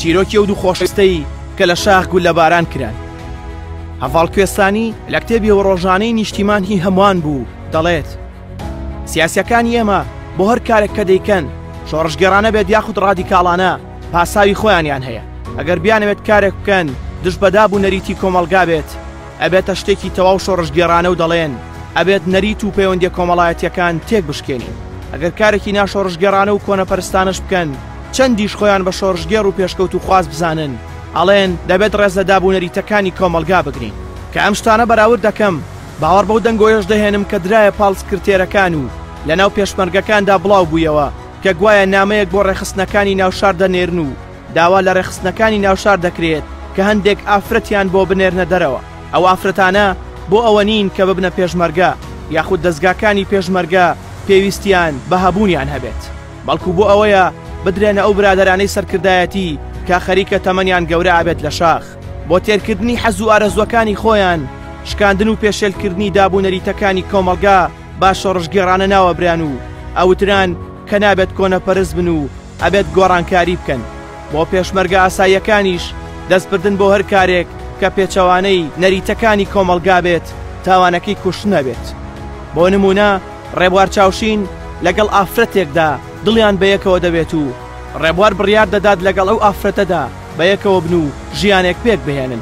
چیرۆکی ئەو دوو خۆشەویستەی کە لە شاخ گوللەباران کران. هەڤاڵ کوێستانی لە کتێبی ڕۆژانەی نیشتیمان هی هەمووان بوو دەڵێت، سیاسیەکانی ئێمە بۆ هەر کارێک کە دەیکەن، شۆڕشگێڕانە بێت یاخود ڕادیکاڵانە، پاساوی خۆیانیان هەیە. ئەگەر بیانەوێت کارێک بکەن دژ بە داب و نەریتی کۆمەڵگا بێت، ئەبێتە شتێکی تەواو شۆڕشگێڕانە و دەڵێن ئەبێت نەریت و پەیوەندیە کۆمەڵایەتیەکان تێک بشکێنین. ئەگەر کارێکی ناشۆڕشگێڕانە و کۆنەپەرستانەش بکەن، چەندیش خۆیان بە شۆڕشگێڕ و پێشکەوتووخواز بزانن، ئەڵێن دەبێت ڕێز لە داب و نەریتەکانی کۆمەڵگا بگرین. کە ئەم شتانە بەراورد دەکەم، باوەڕ بەو دەنگۆیەش دەهێنم کە درایە پاڵ سکرتێرەکان و لەناو پێشمەرگەکاندا بڵاو بوویەوە کە گوایە نامەیەک بۆ ڕێکخستنەکانی ناوشار دەنێرن و داوا لە ڕێکخستنەکانی ناوشار دەکرێت کە هەندێک ئافرەتیان بۆ بنێرنە دەرەوە. ئەو ئافرەتانە بۆ ئەوە نین کە ببنە پێشمەرگە یاخود دەزگاکانی پێشمەرگە پێویستیان بە هەبوونیان هەبێت، بەڵکو بۆ ئەوەیە بدرێنە ئەو برادەرانەی سەرکردایەتی کە خەریکە تەمەنیان گەورە ئەبێت لە شاخ بۆ تێرکردنی حەز و ئارەزووەکانی خۆیان، شکاندن و پێشێلکردنی داب و نەریتەکانی کۆمەڵگا با شۆڕشگێڕانە ناوەبران و ئەوتران کە نابێت کۆنەپەرست بن و ئەبێت گۆڕانکاری بکەن. بۆ پێشمەرگە ئاساییەکانیش دەستبردن بۆ هەر کارێک کە پێچەوانەی نەریتەکانی کۆمەڵگا بێت تاوانەکەی کوشتنە بێت. بۆ نموونە ڕێبوار چاوشین لەگەڵ ئافرەتێکدا دڵیان بەیەکەوە دەبێت و ڕێبوار بڕیار دەدات لەگەڵ ئەو ئافرەتەدا بەیەکەوە بن و ژیانێک پێک بهێنن.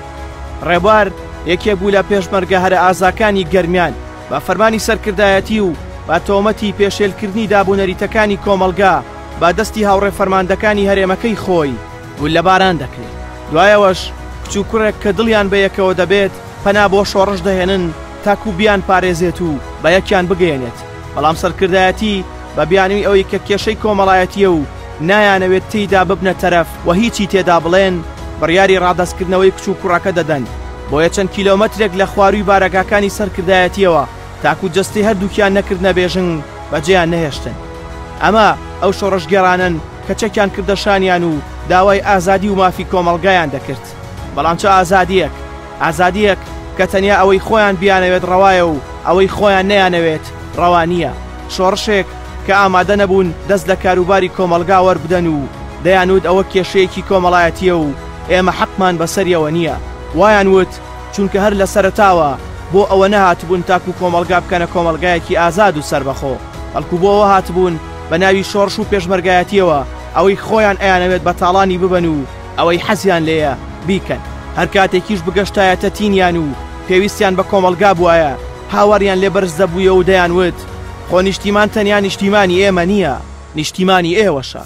ڕێبوار یەکێک بوو لە پێشمەرگە هەرە ئازاکانی گەرمیان، بە فەرمانی سەرکردایەتی و بە تۆمەتی پێشێلکردنی دابونەریتەکانی کۆمەڵگا بە دەستی هاوڕێ فەرماندەکانی هەرێمەکەی خۆی گوللەباران دەکرێت. دوای ئەوەش کچ و کوڕێک کە دڵیان بەیەکەوە دەبێت پەنا بۆ شۆڕش دەهێنن تاکو بیانپارێزێت و بە یەکیان بگەیەنێت، بەڵام سەرکردایەتی بە بیانووی ئەوەی کە کێشەی کۆمەڵایەتییە و نایانەوێت تێیدا ببنە تەرەف و هیچی تێدا بڵێن، بڕیاری ڕادەستکردنەوەی کچ و کوڕەکە دەدەن، بۆیە چەند کیلۆمەترێک لە خوارووی بارەگاکانی سەرکردایەتییەوە تاکو جەستەی هەردووکیان نەکردنە بێژنگ بەجێیان نەهێشتن. ئەمە ئەو شۆڕشگێڕانەن کە چەکیان کردە شانیان و داوای ئازادی و مافی کۆمەڵگایان دەکرد. بەڵام چ ئازادییەک؟ ئازادییەک کە تەنیا ئەوەی خۆیان بیانەوێت ڕەوایە و ئەوەی خۆیان نەیانەوێت ڕەوا نییە. شۆڕشێک کە ئامادە نەبوون دەست لە کاروباری کۆمەڵگا وەربدەن و دەیانوت ئەوە کێشەیەکی کۆمەڵایەتییە و ئێمە حەقمان بەسەریەوە نییە. وایان وت چونکە هەر لە سەرەتاوە بۆ ئەوە نەهاتبوون تاکو کۆمەڵگا بکەنە کۆمەڵگایەکی ئازاد و سەربەخۆ، بەڵکو بۆ ئەوە هاتبوون بە ناوی شۆڕش و پێشمەرگایەتییەوە ئەوەی خۆیان ئەیانەوێت بە تاڵانی ببەن و ئەوەی حەزیان لێیە بیکەن. هەر کاتێکیش بگەشتایەتە تینیان و پێویستیان بە کۆمەڵگا بوایە، هاواریان لێ بەرز دەبوویەوە و دەیانوت، خۆ نیشتیمان تەنیا نیشتیمانی ئێمە نییە، نیشتیمانی ئێوەشە.